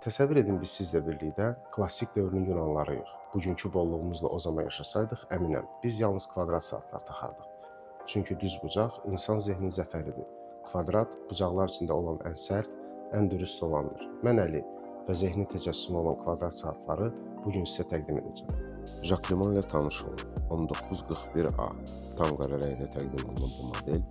Təsəvvür edin, biz sizlə birlikdə klassik dövrün yunanlarıyıq. Bugünkü bolluğumuzla o zaman yaşasaydıq, əminəm, biz yalnız kvadrat saatlar taxardıq. Çünki düz bucaq insan zehninin zəfəridir. Kvadrat bucaqlar içində olan ən sərt, ən dürüst olandır. Mən Əli və zehnin təcəssümü olan kvadrat saatları bu gün sizə təqdim edəcəm. Jacqueline ilə tanış olun. 1941A tam qara rəngdə təqdim olunan bu model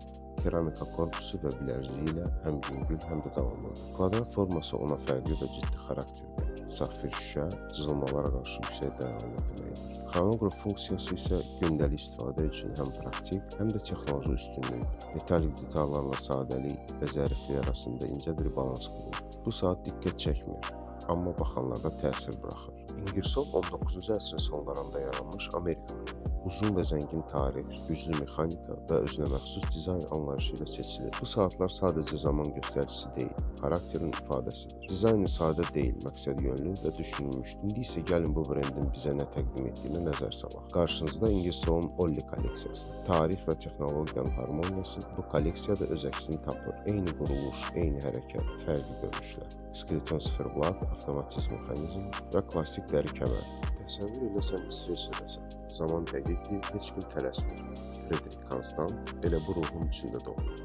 keramika korpusu və bilərziyi ilə həm yüngül, həm də davamlıdır. Kvadrat forması ona fərqli və ciddi xarakter verir. Safir şüşə cızılmalara qarşı yüksək dayanıqlıq deməkdir. Xronoqraf funksiyası isə gündəlik istifadə üçün həm praktik, həm də texnoloji üstünlükdür. Metalik detallarla sadəlik və zəriflik arasında incə bir balans qurulur. Bu saat diqqət çəkmir, amma baxanlarda təsir buraxır. Ingersoll 19-cu əsrin sonlarında yaranmış Amerika brendi. Uzun və zəngin tarix, güclü mexanika və özünə məxsus dizayn anlayışı ilə seçilir. Bu saatlar sadəcə zaman göstəricisi deyil, xarakterin ifadəsidir. Dizaynı sadə deyil, məqsədyönlü və düşünülmüşdür. İndi isə gəlin bu brendin bizə nə təqdim etdiyinə nəzər salaq. Qarşınızda Ingersoll'un Ollie kolleksiyası. Tarix və texnologiyanın harmoniyası bu kolleksiyada öz əksini tapır. Eyni quruluş, eyni hərəkət, fərqli görünüşlər. Skeleton siferblat, avtomatik mexanizm və klassik dəri kəmər. Təsəvvür elə, sən İsveçrədəsən. Zaman dəqiqdir, heç kim tələsmir. Fredrik Constant elə bu ruhun içində doğulub.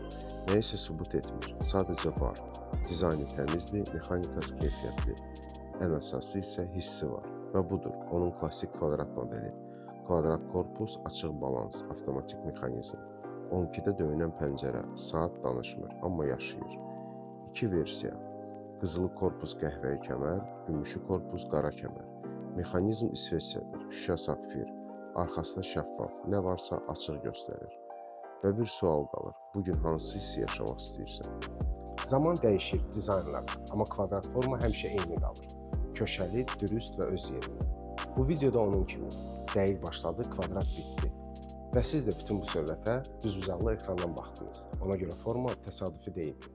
Nəyisə sübut etmir, sadəcə var. Dizaynı təmizdir, mexanikası keyfiyyətli. Ən əsası isə hissi var. Və budur, onun klassik kvadrat modeli. Kvadrat korpus, açıq balans, avtomatik mexanizm. 12-də döyünən pəncərə, saat danışmır, amma yaşayır. İki versiya. Qızılı korpus, qəhvəyi kəmər, gümüşü korpus, qara kəmər. Mexanizm İsveçrədir, şüşə sapfir, arxasında şəffaf, nə varsa açıq göstərir. Və bir sual qalır: bu gün hansı hissi yaşamaq istəyirsən? Zaman dəyişir, dizaynlar, amma kvadrat forma həmişə eyni qalır. Köşəli, dürüst və öz yerində. Bu videoda onun kimi. Dəqiq başladı, kvadrat bitdi. Və siz də bütün bu söhbətə düzbucaqlı ekrandan baxdınız. Ona görə forma təsadüfi deyildi.